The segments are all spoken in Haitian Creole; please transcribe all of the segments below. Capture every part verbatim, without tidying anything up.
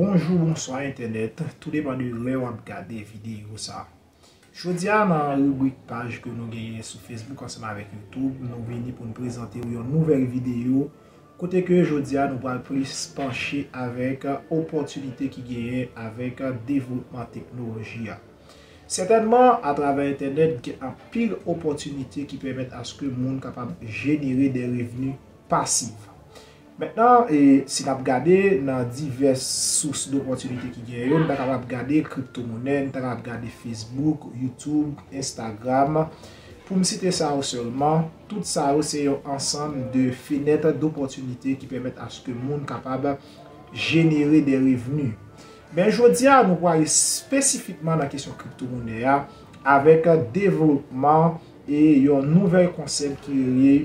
Bonjou, bonswa entènèt, tou depann de lè w ap gade videyo sa. Jodi a nan ribrik paj ke nou genyen sou Facebook ansanm avèk YouTube, nou vini pou n prezante w yon nouvèl videyo kote ke jodi a nou pral plis panche avèk opòtinite ki genyen avèk devlopman teknoloji a. Sètènman, atravè entènèt, gen anpil opòtinite ki pèmèt aske moun kapab jenere de revni pasif. Mentnan, e, si n ap gade nan divès sous dopòtinite ki gen yo, n ta kapab gade kriptomonè, n ta kapab gade Facebook, YouTube, Instagram. Pou m site sa yo sèlman, tout sa yo se yon ansanm de fenèt dopòtinite ki pèmèt aske moun kapab jenere de revni. Men jodi a, nou pral espesifikman nan kesyon kriptomonè a, avèk devlopman e yon nouvèl konsèp ki rele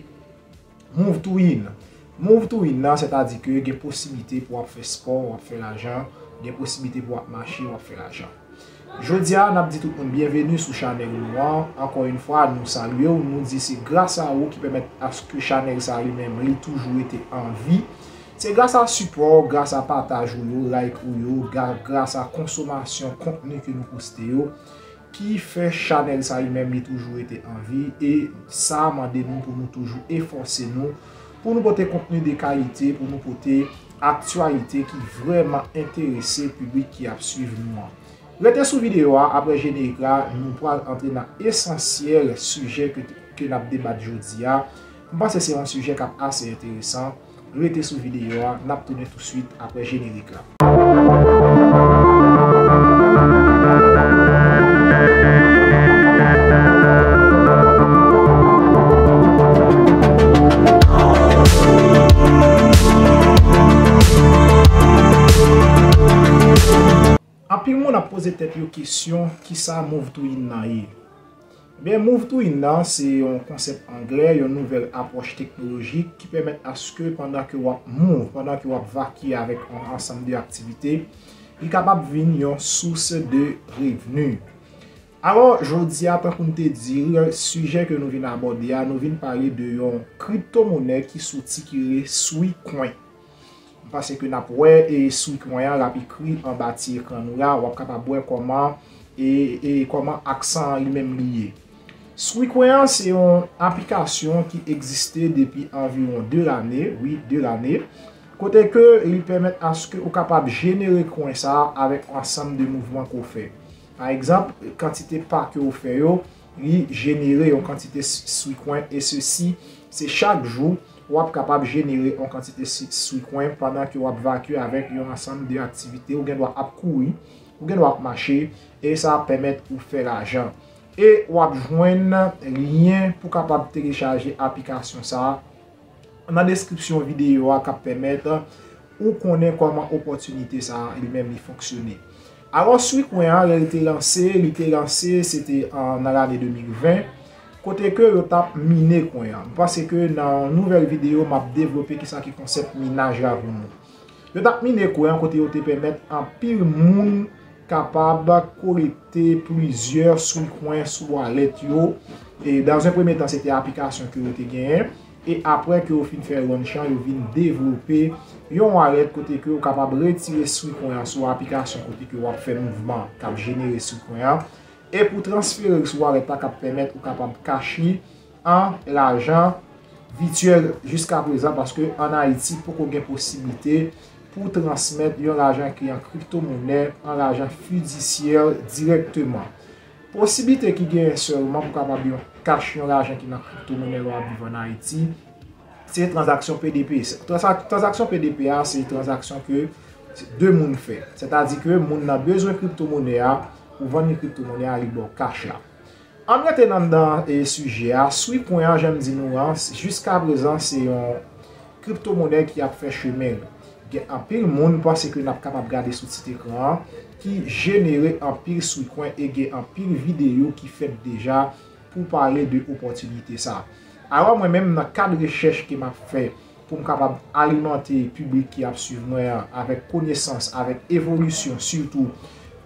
Move to Win. Move to Win nan, sètadi ke gen posiblite pou w ap fè spò, w ap fè lajan, gen posiblite pou w ap mache, w ap fè lajan. Jodi a, n ap di tout moun byenveni sou chanèl nou an. Ankò yon fwa, nou salye w, nou di se gras a ou ki pèmèt aske chanèl sa li menm li toujou rete an vi. Se gras a sipò, gras a pataj ou yo, like ou yo, ga- gras a konsomasyon kontni ke nou poste yo, ki fè chanèl sa li menm li toujou rete an vi, e sa mande nou pou nou toujou efòse nou pou nou pote kontni de kalite, pou nou pote aktyalite ki vrèman enterese piblik ki ap swiv nou an. Rete sou videyo a, apre jenerik la, nou pral antre nan esansyèl sijè ke, ke n ap debat jodi a. M panse se yon sijè k ap ase enteresan. Rete sou videyo a, n ap tounen touswit apre jenerik la. Anpil moun ap poze tèt yo kesyon, kisa Move to Win nan ye? Ebyen, Move to Win nan se yon konsèp anglè, yon nouvèl apwòch teknolojik ki pèmèt aske pandan ke w ap move, pandan ke w ap vakye avèk yon ansanm de aktivite, li kapab vin yon sous de revni. Alò, jodi a, tankou n te di l, sijè ke nou vin abòde a, nou vin pale de yon kriptomonè ki soti ki rele Suicoin. M panse ke n ap wè e Suicoin an l ap ekri anba ti ekran nou la, w ap kapab wè kòman e, e kòman aksan an li menm li ye. Suicoin an se yon aplikasyon ki egziste depi anviwon de lane, wi, de lane, kote ke li pèmèt aske ou kapab jenere coin sa a avèk yon ansanm de mouvman ke w fè. Pa egzanp, kantite pa ke w fè yo, li jenere yon kantite s- Suicoin, e sesi, se chak jou w ap kapab jenere yon kantite si- Suicoin pandan ke w ap vakye avèk yon ansanm de aktivite. Ou gen dwa ap kouri, ou gen dwa ap mache, e sa ap pèmèt ou fè lajan. E w ap jwenn lyen pou kapab telechaje aplikasyon sa a nan deskripsyon videyo a k ap pèmèt ou konnen kòman opòtinite sa a li menm li fonksyone. Alò, Suicoin an, lè li te lanse, li te lanse, se te an, nan lane de mil ven, kote ke yo t ap mine coin an. M panse ke nan yon nouvèl videyo, m ap devlope kisa ki konsèp minaj la pou nou. Yo t ap mine coin an kote yo te pèmèt anpil moun kapab kolekte plizyè Suicoin sou wallet yo. E dans un premier temps, se te aplikasyon ke yo te genyen. E apre ke yo fin fè launch an, yo vin devlope yon wallet kote ke ou kapab retire Suicoin an sou aplikasyon kote ke w ap fè mouvman k ap jenere Suicoin an. E pou transfere l sou wallet la k ap pèmèt ou kapab cash li an lajan vityèl jiskaprezan, paske ann Ayiti poko gen posiblite pou transmèt yon lajan ki an kriptomonè an lajan fidisyè dirèkteman. Posiblite ki genyen sèlman pou kapab yon cash yon lajan ki nan kriptomonè lè w ap viv ann Ayiti, se tranzaksyon P D P. Tranza- tranzaksyon P D P a, se tranzaksyon ke de moun fè. Sètadi ke moun nan bezwen kriptomonè a, ou vann li kriptomonè a, li ba w cash la. Ann rete nan, nan e, sijè a. Suicoin an, jan m di nou an, jiskaprezan, se yon kriptomonè ki ap fè chemen l. Gen anpil moun, m panse ke n ap kapab gade sou tit ekran an, ki jenere anpil Suicoin e gen anpil videyo ki fèt deja pou pale de opòtinite sa. Alò, mwen menm, nan kad rechèch ke m ap fè pou m kapab alimante piblik ki ap swiv mwen an avèk konesans, avèk evolisyon, sitou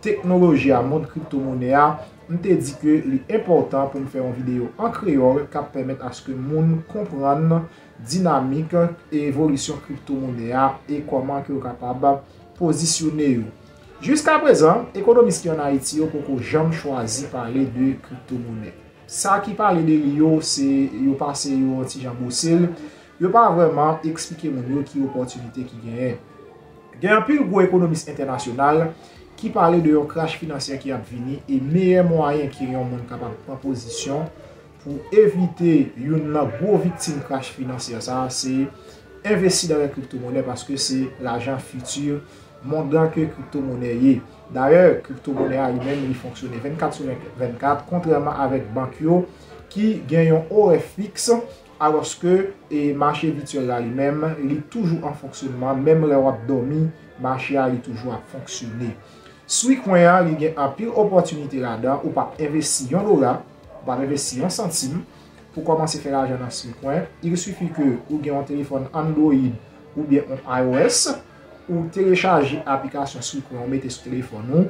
teknoloji a, mond kriptomonè a, m te di ke li enpòtan pou m fè yon videyo an kreyòl k ap pèmèt aske moun konprann dinamik e evolisyon kriptomonè a e kòman ke yo kapab pozisyone yo. Jiskaprezan, ekonomis ki ann Ayiti yo poko janm chwazi pale de kriptomonè. Sa ki pale de li yo, se yo pase yo yon ti jan bwose l, yo pa vrèman eksplike moun yo ki opòtinite ki genyen. Gen anpil gwo ekonomis entènasyonal ki pale de yon krach finansyè ki ap vini e meyè mwayen ke yon moun kapab pran pozisyon pou evite youn nan gwo viktim krach finansyè sa a, se envesti nan kriptomonè paske se lajan fiti mondan ke kriptomonè ye. Dayè, kriptomonè a li menm li fonksyone vennkat sou vennkat, kontrèman avèk bank yo ki gen yon orè fiks, alòske e mache vityèl la li menm li toujou an fonksyonman, menm lè w ap dòmi, mache a li toujou ap fonksyone. Swecoin an li gen anpil opòtinite ladan, ou p ap envesti yon dola, ou p ap envesti yon santim pou kòmanse fè lajan nan Swecoin. Il suffit ke ou gen yon telefòn Android oubyen yon iOS, ou telechaje aplikasyon Swecoin ou mete sou telefòn ou,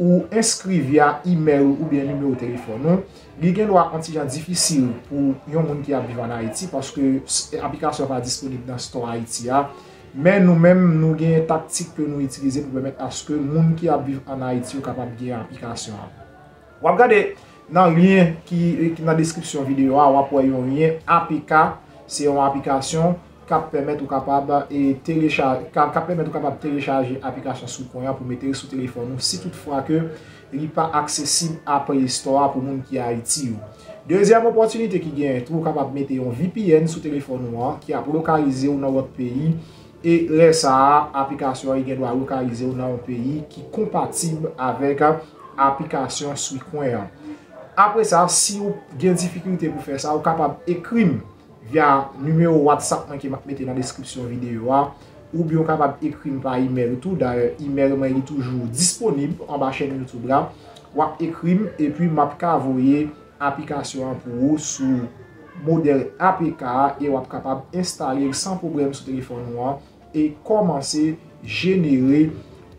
ou enskri via imèl ou oubyen nimewo telefòn ou. Li gen dwa yon ti jan difisil pou yon moun ki ap viv ann Ayiti paske s- aplikasyon an pa disponib nan store Ayiti a. Men nou menm, nou gen taktik ke nou itilize pou pèmèt aske moun ki ap viv ann Ayiti yo kapab gen aplikasyon an. W ap gade nan lyen ki, ki nan deskripsyon videyo a, w ap wè yon lyen A P K, se yon aplikasyon k ap pèmèt ou kapab e telecha- k ap, k ap pèmèt ou kapab telechaje aplikasyon Swecoin an pou mete l sou telefòn ou si toutfwa ke li pa aksesib a Play Store a pou moun ki Ayiti yo. Dezyèm opòtinite ki genyen tou, ou kapab mete yon V P N sou telefòn ou an ki ap lokalize w nan lòt peyi, e lè sa a, aplikasyon an li gen dwa lokalize w nan yon peyi ki konpatib avèk aplikasyon Swecoin an. Apre sa, si w gen difikilte pou fè sa, ou kapab ekri m via nimewo WhatsApp mwen ke m ap mete nan deskripsyon videyo a, oubyen w kapab ekri m pa imèl tou. Dayè, imèl mwen li toujou disponib anba chèn YouTube la. W ap ekri m, epi m ap ka voye aplikasyon an pou ou sou modèl A P K a, e w ap kapab enstale l san pwoblèm sou telefòn ou an e kòmanse jenere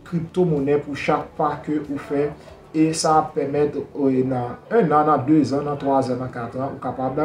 kriptomonè pou chak pa ke ou fè. E sa ap pèmèt, e, nan en an, nan de zan, nan twa zan, nan kat an, ou kapab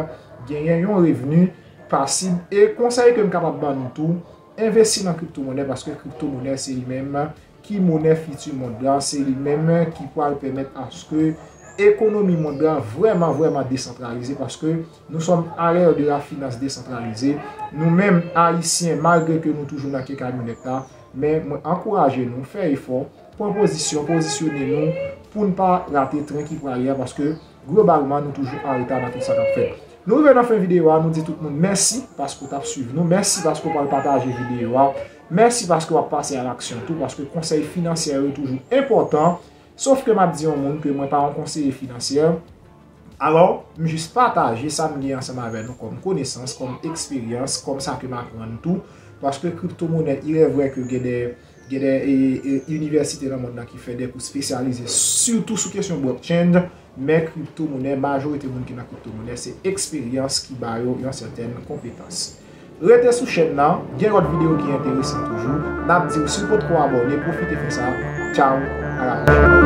genyen yon revni pasib. E konsèy ke m kapab ban nou tou, envesti nan kriptomonè, paske kriptomonè se li menm ki monè fiti mond lan, se li menm ki pral pèmèt aske ekonomi mond lan vrèman, vrèman desantralize, paske nous sommes à l'ère de la finance décentralisée. Nou menm, Ayisyen, malgre ke nou toujou nan ke kamyonèt la, men mwen ankouraje nou, fè efò, pran pozisyon, pozisyone nou pou n pa rate tren ki prale a, paske globalman, nou toujou an reta nan tout sa k ap fèt. Nou rive nan fen videyo a, nou di tout moun mèsi paske w t ap swiv nou, mèsi paske w pral pataje videyo a, mèsi paske w ap pase a laksyon tou, paske konsèy finansyè yo toujou enpòtan, sof ke m ap di yon moun ke mwen pa yon konseye finansyè. Alò, m jis pataje sa m gen ansanm avè nou kòm konesans, kòm eksperyans, kòm sa ke m aprann tou, paske kriptomonè, il est vrai ke gen de, gen de e, e, inivèsite nan mond lan ki fè de kou espesyalize sitou sou kesyon blockchain, men kriptomonè, majorite moun ki nan kriptomonè, se eksperyans ki ba yo yon sètèn konpetans. Rete sou chèn nan, gen lòt videyo ki enteresan toujou. N ap di w si w potko abòne, pwofite fè sa. Tchaw, a la pwochèn.